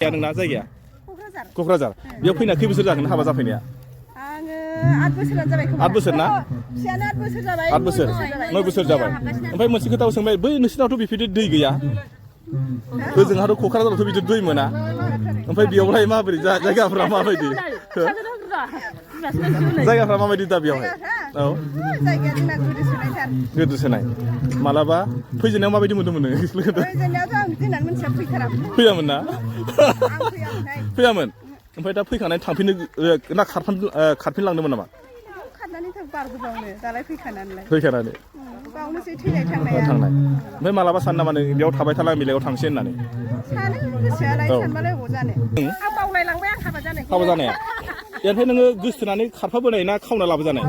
नोंना जायगाया क'क्राझार बेयाव फैना खै बोसोर जागोन हाबा जाफैनाया आङो 8 बोसोरानो जाबाय 8 बोसोर ना फिसाना 8 बोसोर जाबाय 8 बोसोर 9 बोसोर जाबाय ओमफ्राय मोनसे खोथाखौ सोंबाय बै नोंसिनावथ' बेफोरबायदि दै गैया ओजोंहाथ' क'क्राझारावथ' बिदि दै मोना ओमफ्राय बेयावलाय माबोरै जायगाफ्रा माबायदि जायगाफ्रा माबायदि दा बेयावहाय औ जायगाया जोंना गोदोसोनाय मालाबा फैजेननायाव माबायदि मोन्दोंमोन नोङो फैजेननायावथ' आं दिनानो मोनथिया फैयामोन ना फैयामोन ओमफ्राय दा फैखानानै थांफिनो ना खारफिनलांदोंमोन नामा खारनानै थां बारगोबावनो दालाय फैखानानै बावनोसै थैनाय थांनाय ओमफ्राय मालाबा सानो नामा नों बेयाव थाबाय थाला बेलेगाव थांसै होननानै सानो गोसोआलाय सानबालाय अबाव जानो आं बावलायलांबाय आं हाबा जानाया ओमफ्राय नोङो गोसोथोनानै खारफाबोनाय ना खावना लाबोजानाय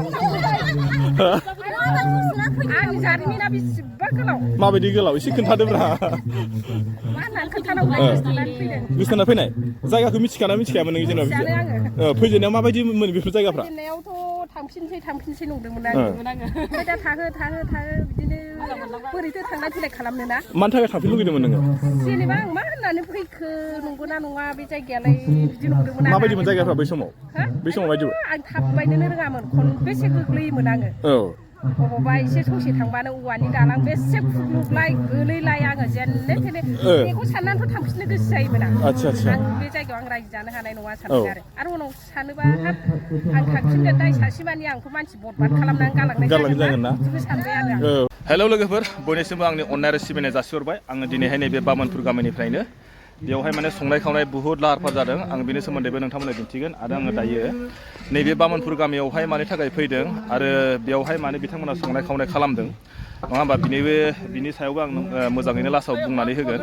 आंनि जारिमिना बेसेबा गोलाव माबायदि गोलाव एसे खोन्थादोब्रा मा होननानै खोन्थानांगौ गोसोथोना फैनाय जायगाखौ मिथिखायामोन नों जेनेबा फैजेननायाव माबायदि मोन बेफोर जायगाफ्रा फैजेननायावथ' थांफिनसै नंदोंमोन आङो ओमफ्य दा थाहो बिदिनो बोरैथो थांलाय फैलाय खालामनो ना मानि थाखाय थांफिन लुगैदोंमोन नोङो जेनेबा आं मा होननानै फैखो नंगौना नङा बे जायगायालाय बिदि नंदोंमोन आं माबायदिमोन जायगाफ्रा बै समाव बायदिमोन आं थाबायनोनो रोङामोन खनबेसे गोग्लैयोमोन आङो बबावबा एसे ससे थांबानो औवानि दालां बेसे खुग्लुबलाय गोलैलाय आङो जेननो थेने बेखौ साननानैथ' थांफिननो गोसो जायोमोन आं आं बे जायगायाव आं रायजो जानो हानाय नङा सानदों आरो उनाव सानोबा हाब आं थांफिनगोन दाय सासेमानि आंखौ मानसि बदबाद खालामनानै गालांनाय जागोन ना बिदिबो सानबाय आरो आं हेलौ लोगोफोर बयनिसिमबो आंनि अननाय आरो सिबिनाय जासिहरबाय आङो दिनैहाय नैबे बामोनपुर गामिनिफ्रायनो बेवहाय माने संनाय खावनाय बुहुत लाहार फाहार जादों आं बेनि सोमोन्दैबो नोंथांमोननो दिन्थिगोन आरो आङो दायो नैबे बामोनपुर गामियावहाय मानि थाखाय फैदों आरो बेवहाय माने बिथांमोना संनाय खावनाय खालामदों नङा होमबा बिनि सायावबो आं मोजाङैनो लास्टआव बुंनानै होगोन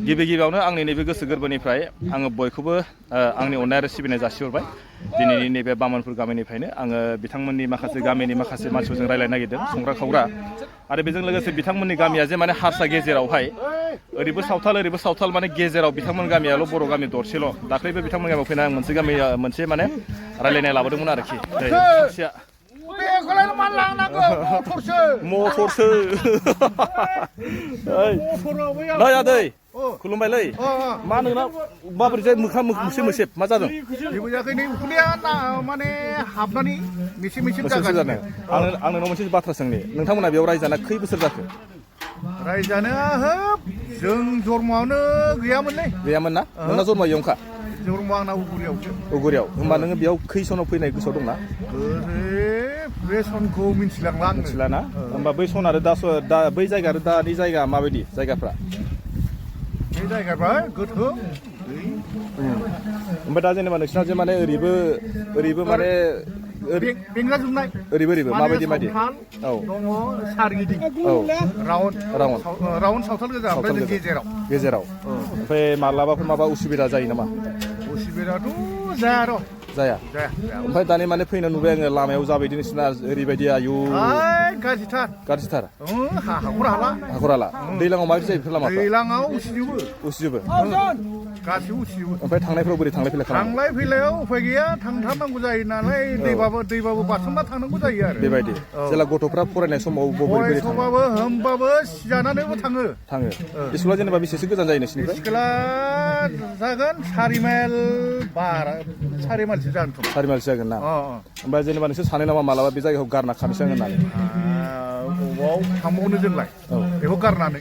गिबियावनो आंनि नैबे गोसो गोरबोनिफ्राय आङो बयखौबो आंनि अननाय आरो सिबिनाय जासिहरबाय दिनैनि नैबे बामोनपुर गामिनिफ्रायनो आङो बिथांमोननि गामिनि माखासे मानसिफोरजों रायज्लायनो नागिरदों संग्रा खावग्रा आरो बेजों लोगोसे बिथांमोननि गामिया जे माने हारसा गेजेरावहाय ओरैबो सावथाल माने गेजेराव बिथांमोन गामियाल' बर' गामि दरसेल' दाख्लैबो बिथांमोन गामियाव फैना आं मोनसे माने रायलायनाय लाबोदोंमोन आरोखि सासेया मथरसो नै आदै खुलुमबायलै मा नोंना माबोरै जाय मोखां मोसेब मा जादों जेबो जायाखै नै उखुन्दैया माने हाबनानै मेसेब जादों आं नोंनाव मोनसे बाथ्रा सोंनि नोंथांमोना बेयाव रायजो जाना खै बोसोर जाखो रायजानो जों जन्मआवनो गैयामोन ना नोंना जन्मआ इयावनोखा जन्मआ आंना उगुरियाव होमबा नोङो बेयाव खै सनाव फैनाय गोसोआव दंना बे सनखौ मिथिलांला आं मिथिलाना होमबा बै सन आरो दा बै जायगा आरो दानि जायगा माबायदि जायगाफ्रा बे जायगाफ्रा गोथौ ओमफ्राय दा जेनेबा नोंसिना जे माने ओरैबो माने बेंलाजोबनाय ओरैबो माबायदि औ दङ सारगिदिं राउन्ड सावथाल गोजा ओमफ्राय गेजेराव ओमफ्राय मालाबाफोर माबा उसुबिदा जायो नामा उसुबिदाथ' जाया र' जाया ओमफ्राय दानि माने फैनो नुबाय आङो लामायाव जाबायदि नोंसिना ओरैबायदि आयु गाज्रिथार हाखर हाला दैलाङाव माबायदि जायो बेफोर लामाफ्रा दैलाङाव उसिजोबो गासिबो उसिजोबो ओमफ्राय थांनायफ्राव बोरै थांलाय फैलाय खालामो थांलाय फैलायाव उफाय गैया थांथारनांगौ जायो नालाय दैबाबो बारसोमना थांनांगौ जायो आरो बेबायदि जेला गथ'फ्रा फरायनाय समाव होमबाबो सिजानानैबो थाङो स्कुला जेनेबा बेसेसो गोजान जायो नोंसिनिफ्राय स्कुला जागोन 4 माइल 4 माइलसो जागोन ना ओमफ्राय जेनेबा नोंसोर सानो नामा मालाबा बे जायगाखौ गारना खानोसै होननानै बबाव थांबावनो जोंलाय बेखौ गारनानै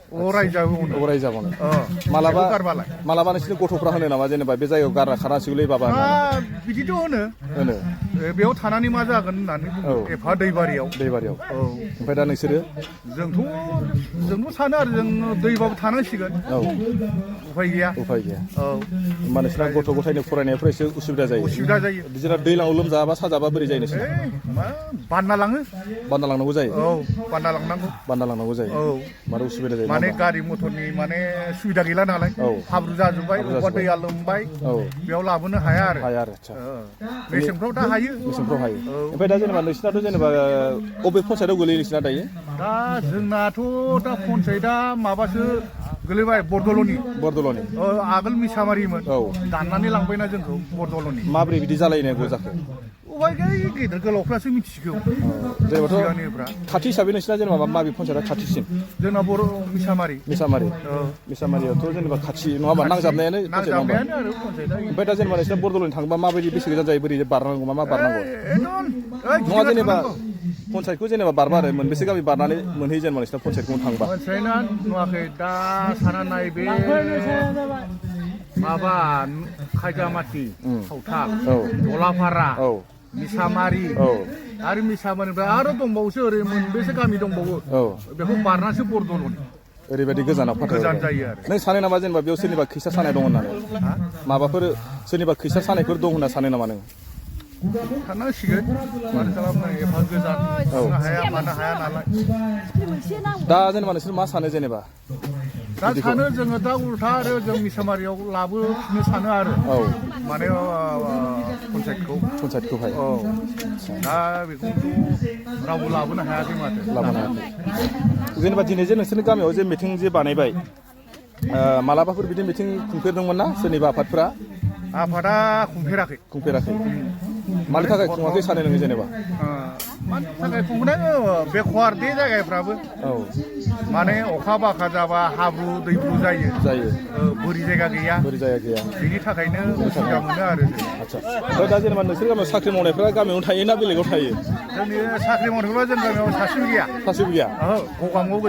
रायजाबावनो मालाबा नोंसोरनि गथ'फ्रा होनो नामा जेनेबा बे जायगायाव गारना खानांसिगौलै बाबा बिदिथ' होनो बेयाव थानानै मा जागोन होननानै एफा दैबारियाव ओमफ्राय दा नोंसोरो जोंथ' सानो आरो जों दैबाबो थानांसिगोन उफाय गैया होमबा नोंसोरा गथ' गथायनि फरायनायफ्रा एसे उसुबिदा जायो जेनेबा दैलाङाव लोमजाबा साजाबा बोरै जायो नोंसोर बानना लांनांगौ जायो बानना लांनांगौ जायो माने उसुबिदा जायो माने गारि मथरनि माने सुबिदा गैला नालाय हाब्रु जाजोब्बाय अबेबा दैया लोमबाय बेयाव लाबोनो हाया आरो मेसेंफ्राव दा हायो ओमफ्राय दा जेनेबा नोंसिनाथ' जेनेबा अबे पन्सायतआव गोलैयो नोंसिना दायो दा जोंनाथ' दा पन्सायतआ माबासो गोलैबाय बरदल'नि आगोल मिसामारिमोन औ दाननानै लांबायना जोंखौ बरदल'नि माब्रै बिदि जालायनांगौ जाखो अबाय गेदेर गोलावफ्रासो मिथिगौ जेनेबाथ' खाथि हिसाबै नोंसिना जेनेबा माबे पन्सायतआ खाथिसिन जोंना बर' मिसामारियावथ' जेनेबा खाथि नङाबा नांजाबनायानो आरो पन्सायतआ ओमफ्राय दा जेनेबा नोंसिना बरदल'नि थाङोबा माबायदि बेसे गोजान जायो बोरै बारनांगौ मा बारनांगौ नङा जेनेबा पन्सायतखौ जेनेबा बारबा आरो मोनबेसे गामि बारनानै मोनहैयो जेनेबा नोंसिना पन्सायतखौ थांबा पन्सायतआ नुवाखै दा साना नायबे माबा खायगामाथि सावथा दलाफारा मिसामारि आरो मिसामारिनिफ्राय आरो दंबावोसो ओरै मोनबेसे गामि दंबावो बेखौ बारनासो बरदल'नि ओरैबायदि गोजानाव गोजान जायो आरो नों सानो नामा जेनेबा बेयाव सोरनिबा खैसा सानाय दं होननानै माबाफोर सोरनिबा खैसा सानायफोर दं होनना सानो नामा नों थानांसिगोन मानो खालामनो एफा गोजान हाया मानो हाया नालाय दा जेनेबा नोंसोर मा सानो जेनेबा दा सानो जोङो दा उल्था आरो जों मिसामारियाव लाबोफिननो सानो आरो माने पन्सायतखौहाय दा बेखौथ' रावबो लाबोनो हायाखै माथो जेनेबा दिनै जे नोंसोरनि गामियाव जे मिटिं जे बानायबाय मालाबाफोर बिदि मिटिं खुंफेरदोंमोन ना सोरनिबा आफादा खुंफेराखै मानि थाखाय खुङाखै सानो नोङो जेनेबा मानि थाखाय खुंनाय बेखवार बे जायगाफ्राबो माने अखा बाखा जाबा हाब्रु दैब्रु जायो बोरि जायगा गैया बेनि थाखायनो उसुबिदा मोनो आरो आदसा ओमफ्राय दा जेनेबा नोंसोर गामियाव साख्रि मावनायफ्रा गामियावनो थायो ना बेलेगाव थायो जोंनि साख्रि मावनायफ्रा जों गामियाव सासेबो गैया गगामुआव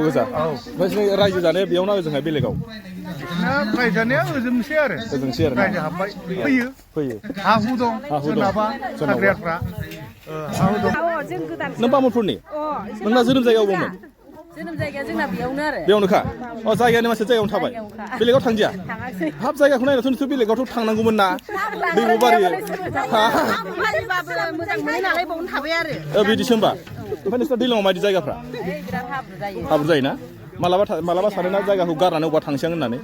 गोजा ओमफ्राय रायजो जानाया बेयाव ना ओजोंहाय बेलेगाव रायजो जानाया ओजोंसै आरो रायजो हाबबाय फैयो हा हु दं सोरनाबा साख्रियाफ्रा हा हु दं नों बामुनफोरनि नोंना जोनोम जायगायाव बमोन जोनोम जायगाया जोंना बेयावनोखा जायगानि मानसि जायगायावनो थाबाय बेलेगाव थांदिया हाब जायगाखौ नायनाथ' नोंसोर बेलेगावथ' थांनांगौमोन ना दैबो बारियो बिदिसो होमबा ओमफ्राय नोंसोर दैज्लाङाव माबायदि जायगाफ्रा हाब्रु जायोना मालाबा सानोना जायगाखौ गारनानै अबा थांसै होननानै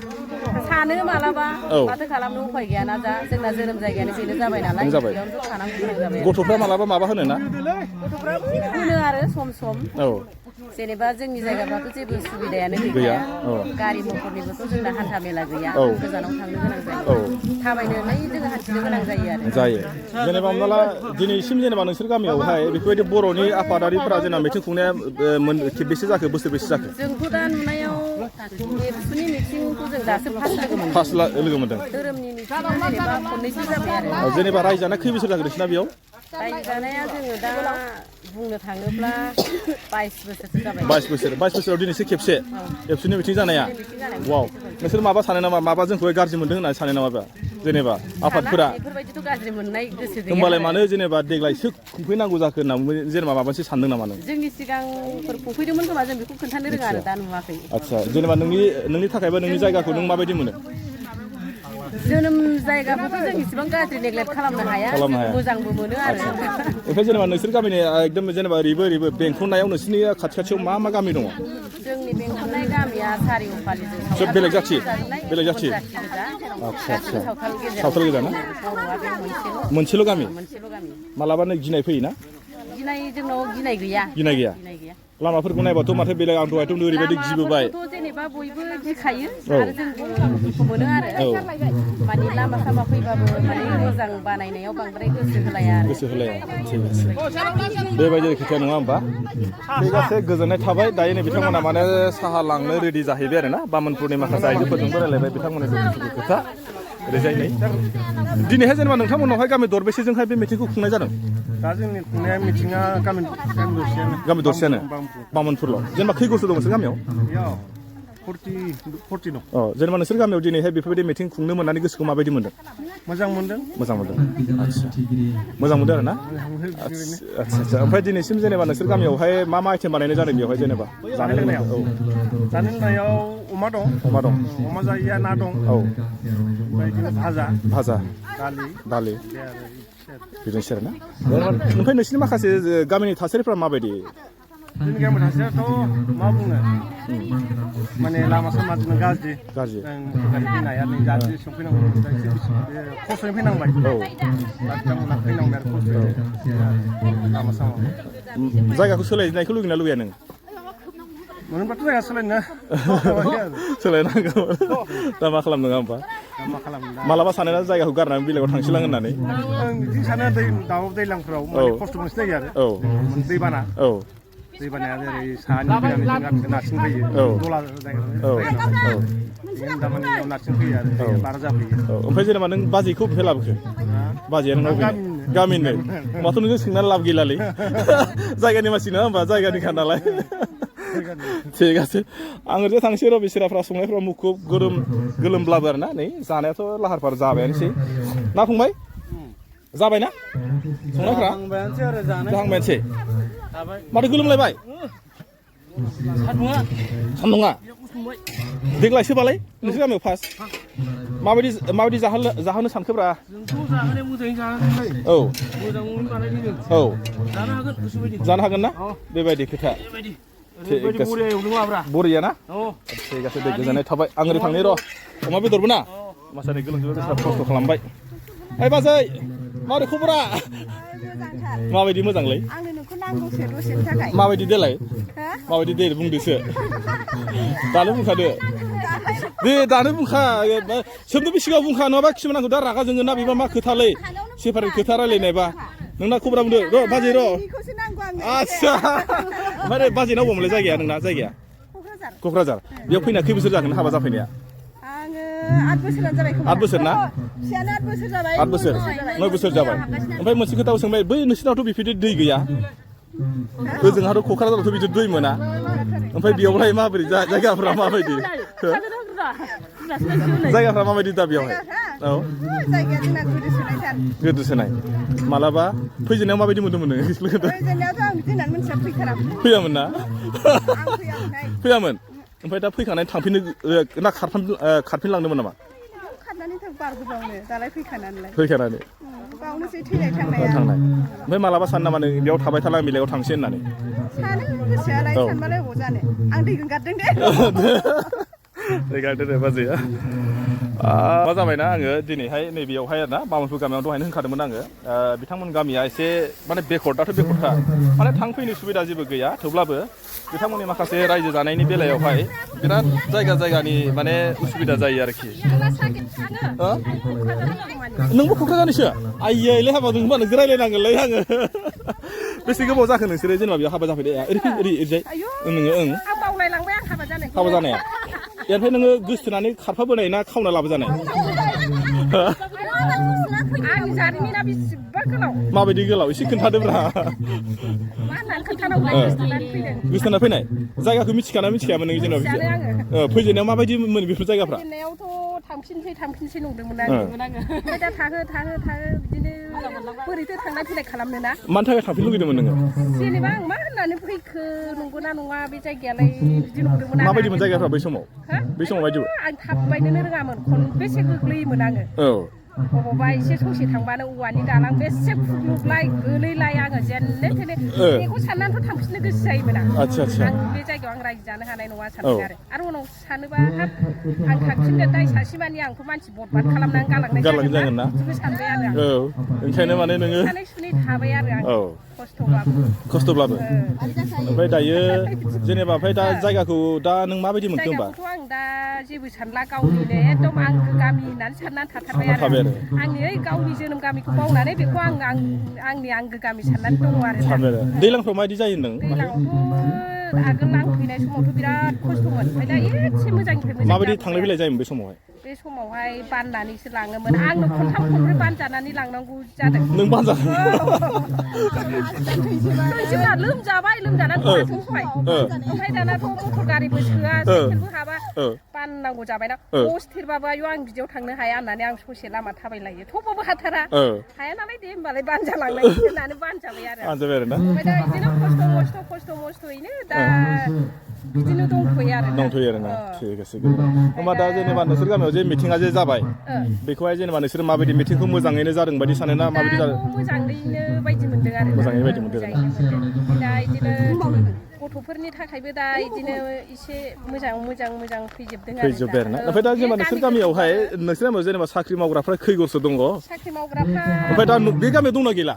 सानो मालाबा माथो खालामनो उफाय गैयाना दा जोंना जोनोम जायगायानो बेनो जाबाय नालाय बेयावनो थानांगौ गथ'फ्रा मालाबा होनो ना गथ'फ्रा होनो आरो सम जेनेबा जोंनि जायगाफ्राथ' जेबो सुबिदायानो गैया गारि मथरनिबोथ' जोंना हान्था मेला गैया गोजानाव थांनो गोनां जायो थाबायनानै जोङो हान्थिनो गोनां जायो जेनेबा हमना ला दिनैसिम जेनेबा नोंसोर गामियावहाय बेफोरबायदि बर'नि आफादारिफोरा जोंना मिटिं खुंनाया खेबबेसे जाखो बोसोरबेसे जाखो जोंथ' दा नुनायाव एबसुनि मिटिंखौ जों दासो फार्स्ट लोगो मोनदों धोरोमनि मिटिं जेनेबा खननैसो जाबाय आरो जेनेबा रायजो जानाया खै बोसोर जाखो नोंसिना बेयाव रायजो जानाया जोङो दा बुंनो थाङोब्ला 22 बोसोरसो जाबाय 22 बोसोराव दिनैसो खेबसे एबसुनि मिटिं जानाया वाव नोंसोर माबा सानो नामा माबा जोंखौहाय गाज्रि मोनदों होननानै सानो नामा जेनेबा आफादफोरा बेफोरबायदिथ' गाज्रि मोननाय गोसो गैया होमबालाय मानो जेनेबा देग्लायसो खुंफैनांगौ जाखो होनना जेनेबा माबा मोनसे सानदों नामा नों जोंनि सिगांफोर खुंफैदोंमोन खोमा जों बेखौ खोन्थानो रोङा आरो दा नुवाखै आदसा जेनेबा नोंनि थाखायबा नोंनि जायगाखौ नों माबायदि मोनो जोनोम जायगाखौथ' जों इसेबां गाज्रि नेग्लेक्ट खालामनो हाया मोजांबो मोनो आरो ओमफ्राय जेनेबा नोंसोर गामिनि एकदम जेनेबा ओरैबो बेंखननायाव नोंसोरनि खाथियाव मा गामि दङ जोंनि बेंखननाय गामिया सारिय'फालिजों सोब बेलेग जाथि आदसा सावथाल गोजा ना मोनसेल' गामि मालाबा नों गिनाय फैयोना जोंनाव गिनाय गैया लामाफोरखौ नायबाथ' माथो बेलेग आं दहायथ' ओरैबायदि गिबोबाय जेनेबा बयबो गिखायो आरो जों दुखु मोनो आरो माने लामा सामा फैबाबो माने मोजां बानायनायाव बांद्राय गोसो होलाया थिग আছে बेबायदि खोथा नङा होमबा थिग আছে गोजोननाय थाबाय दायो नै बिथांमोना माने साहा लांनो रेडि जाहैबाय आरो ना बामोनपुरनि माखासे आइजोफोरजोंबो रायलायबाय बिथांमोननि खोथा ओरैजाय नै दिनैहाय जेनेबा नोंथांमोनावहाय गामि दरबेसेजोंहाय बे मिटिंखौ खुंनाय जादों दा जोंनि खुंनाया मिटिङा गामि दरसेयानो बामोनपुरल' जेनेबा खै गरसो दं नोंसोर गामियाव 40 दं जेनेबा नोंसोर गामियाव दिनैहाय बेफोरबायदि मिटिं खुंनो मोननानै गोसोखौ माबायदि मोनदों मोजां मोनदों मोजां मोनदों आरो ना आदसा ओमफ्राय दिनैसिम जेनेबा नोंसोर गामियावहाय मा आइटेम बानायनाय जादों बेवहाय जेनेबा जानाय लोंनायाव अमा दं अमा जायैया ना दं ओमफ्राय बिदिनो भाजा दालि बिदिनोसै आरो ना ओमफ्राय नोंसिनि माखासे गामिनि थासारिफ्रा माबायदि जोंनि गामिनि थासारियाथ' मा बुंनो माने लामा सामा गाज्रि फैनाया नै गाज्रि संफैनांगौ खस्थ'यै फैनांबाय बिथांमोना फैनांबाय आरो खस्थ'यै लामा सामा जायगाखौ सोलायनायखौ लुगैना लुगैया नों मोनबाथ' जायगा सोलायनो सोलायनांगौ दा मा खालामनो नङा होमबा मा खालामनो मालाबा सानो ना जायगाखौ गारनानै बेलेगाव थांसैलां होननानै आं बिदि सानो दैज्लांफ्राव खस्थ' मोनसे जायो आरो दैबाना दैबानाया जेरै साहानि फैनानै जों गामिखौ नारसिन फैयो दला जायगा दामानि नारसिन फैयो आरो बारा जाफैयो ओमफ्राय जेनेबा नों बाजैखौ बबेनिफ्राय लाबोखो बाजैया नोंनाव गामिनो माथ' नोङो सोंनानै लाब गैलालै जायगानि मानसि नङा होमबा जायगानिखा नालाय ঠিক আছে आं ओरैनो थांसै र' बिसोराफ्रा संनायफ्रा मुखुब गोलोमब्लाबो आरोना नै जानायाथ' लाहार फाहार जाबायानोसै ना फंबाय जाबायना संनायफ्रा जाहांबायानोसै माथो गोलोमलायबाय सान्दुङा देग्लायसोबालाय नोंसोर गामियाव फार्स्ट माबायदि जाहोनो सानखोब्रा औ औ जानो हागोन ना बेबायदि खोथा बरिया ना ঠিক আছে दे गोजोननाय थाबाय आं ओरै थांनि र' अमा बेदरबो ना मासानि गोलोमजोबो बेसाद खस्थ' खालामबाय ओइ बाजै माबोरै खबरा माबायदि मोजांलै आंनो नोंखौ नांगौसो दसेनि थाखाय माबायदि देलाय माबायदि दे बुंदोसो दानो बुंखादो दे दानो बुंखा सोमदो बेसिगाव बुंखा नङाबा खिसुमान आंखौ दा रागा जोङो ना बेबा मा खोथालै सेपारेट खोथा रायलायनायबा नोंना खबरा बुंदो र' बाजै र' आच्छा ओमफ्राय बाजैनाव बबावमोनलाय जायगाया नोंना जायगाया क'क्राझार बेयाव फैना खै बोसोर जागोन हाबा जाफैनाया 8 बोसोरानो जाबाय 8 बोसोर ना फिसायानो 8 बोसोर जाबाय 8 बोसोर 9 बोसोर जाबाय ओमफ्राय मोनसे खोथाखौ सोंबाय बै नोंसिनावथ' बेफोरबायदि दै गैया ओजोंहाथ' क'क्राझारावथ' बिदि दै मोना ओमफ्राय बेयावलाय माबोरै जायगाफ्रा माबायदि जायगाफ्रा माबायदि दा बेयावहाय औ जायगाया जोंना गोदोसोनाय मालाबा फैजेननायाव माबायदि मोन्दोंमोन नोङो फैजेननायावथ' आं बिदि होननानै मोनथिया फैथाराखै फैयामोन ना फैयामोन ओमफ्राय दा फैखानानै थांफिननो ना खारफिनलांदोंमोन नामा खारनानै बारग'बावनो दालाय फैखानानै बावनोसै थैनाय थांनाय ओमफ्राय मालाबा सानो नामा नों बेयाव थाबाय थाला आं बेलेगाव थांसै होननानै सानो गोसोआलाय सानबालाय अबाव जानो आं दै गारदों दे दै गारदो दे बाजैया मा जाबायना आङो दिनैहाय नैबेयावहाय आरोना बामोनपुर गामियाव दहायनो होनखादोंमोन आङो बिथांमोन गामिया एसे माने बेकवर्डआथ' बेकवर्डखा माने थांफैनो सुबिदा जेबो गैया थेवब्लाबो बिथांमोननि माखासे रायजो जानायनि बेलायावहाय बिराद जायगानि माने उसुबिदा जायो आरोखि नोंबो क'क्राझारनिसो आइयै हाबा नोंबा नोंजों रायलायनांगोनलै आङो बेसे गोबाव जाखो नोंसोरो जेनेबा बेयाव हाबा जाफैदो ओरैजाय नोङो बावलायलांबाय आं हाबा जानाया ओमफ्राय नोङो गोसथोनानै खारफाबोनाय ना खावना लाबोजानाय आंनि जारिमिना बेसेबा गोलाव माबायदि गोलाव एसे खोन्थादोब्रा गोसथोना फैनाय जायगाखौ मिथिखाना मिथिखायामोन नों जेनेबा फैजेननायाव माबायदि मोन बेफोर जायगाफ्रा थांफिनसै नंदोंमोन आङो ओमफ्राय दा थाहो बिदिनो बोरैथो थांलाय फैलाय खालामनो ना मानि थाखाय थांफिन लुगैदोंमोन नोङो जेनेबा आं मा होननानै फैखो नंगौना नङा बे जायगायालाय बिदि नंदोंमोन आं माबायदिमोन जायगाफ्रा बै समाव माबायदि आं थाबायनोनो रोङामोन खनबेसे गोग्लैयोमोन आङो अबावबा एसे ससे थांबानो औवानि दालां बेसे खुग्लुबलाय गोलैलाय आङो जेननो थेने बेखौ साननानैथ' थांफिननो गोसो जायोमोन आं बे जायगायाव आं रायजो जानो हानाय नङा सानदों आरो उनाव सानोबा आं थांफिनगोन दाय सासेमानि आंखौ मानसि बरबाद खालामनानै गालांनाय जागोन ना बिदिबो सानबाय आरो आं ओंखायनो माने नोङो सानै सुनै थाबाय आरो आं खस्थ'ब्लाबो ओमफ्राय दायो जेनेबा ओमफ्राय दा जायगाखौ दा नों माबायदि मोनखो होमबा जायगाखौथ' आं दा जेबो सानला गावनिनो एकदम आंगो गामि होननानै साननानै थाथारबाय आरो आंनि ओइ गावनि जोनोम गामिखौ बावनानै बेखौ आंनि आंगो गामि साननानै दङ आरो दैज्लांफ्राव माबायदि जायो नों दैज्लाङावथ' आगोल आं फैनाय समावथ' बिराद खस्थ'मोन ओमफ्राय दा एसे मोजांनिफ्राय मोजां माबायदि थांलाय फैलाय जायोमोन बे समावहाय बाननानैसो लाङोमोन आंनो खनथाम खनब्रै बानजानानै लांनांगौ जादों नों जोंना लोमजानानै थैजोबबाय ओमफ्राय दानाथ' मटर गारिबो सोआ साइकेलबो हाबा बाननांगौ जाबायना हस्टेलबाबो आयौ आं बिदियाव थांनो हाया होननानै आं ससे लामा थाबायलायो थेवबाबो हाथारा हाया नालाय दे होमबालाय बानजालांनाय होननानै बानजाबाय आरो ओमफ्राय दा बिदिनो खस्थ' मस्थ'यैनो दा बिदिनो दंथ'यो आरोना ठीक আছে होमबा दा जेनेबा नोंसोर गामियाव जे मिटिङा जे जाबाय बेखौहाय जेनेबा नोंसोर माबायदि मिटिंखौ मोजाङैनो जादों बायदि सानो ना माबायदि जादों मोजाङैनो बायदि मोनदों आरो मोजाङैनो बायदि मोनदों दा बिदिनो गथ'फोरनि थाखायबो दा बिदिनो एसे मोजां फैजोबदों आरोना ओमफ्राय दा जेनेबा नोंसोर गामियावहाय जेनेबा साख्रि मावग्राफ्रा खै गरसो दङ साख्रि मावग्राफ्रा ओमफ्राय दा बे गामियाव दंना गैला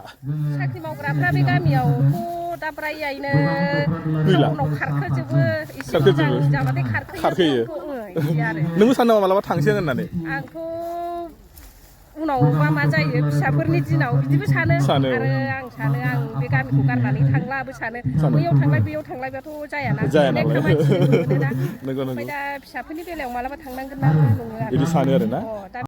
साख्रि मावग्राफ्रा बे गामियावथ' दा फ्रायैनो गैला उनाव खारखोजोबो एसे मोजां जाबाथाय खारखोयो नोंबो सानो नामा मालाबा थांसिगोन होननानै आंथ' उनावबा मा जायो फिसाफोरनि दिनाव बिदिबो सानो आरो आं सानो आं बे गामिखौ गारनानै थांलाबो सानो बैयाव थांलाय बैयाव थांलायबाथ' जायाना ओमफ्राय दा फिसाफोरनि बेलायाव मालाबा थांनांगोन ना नङो आरो बिदि सानो आरोना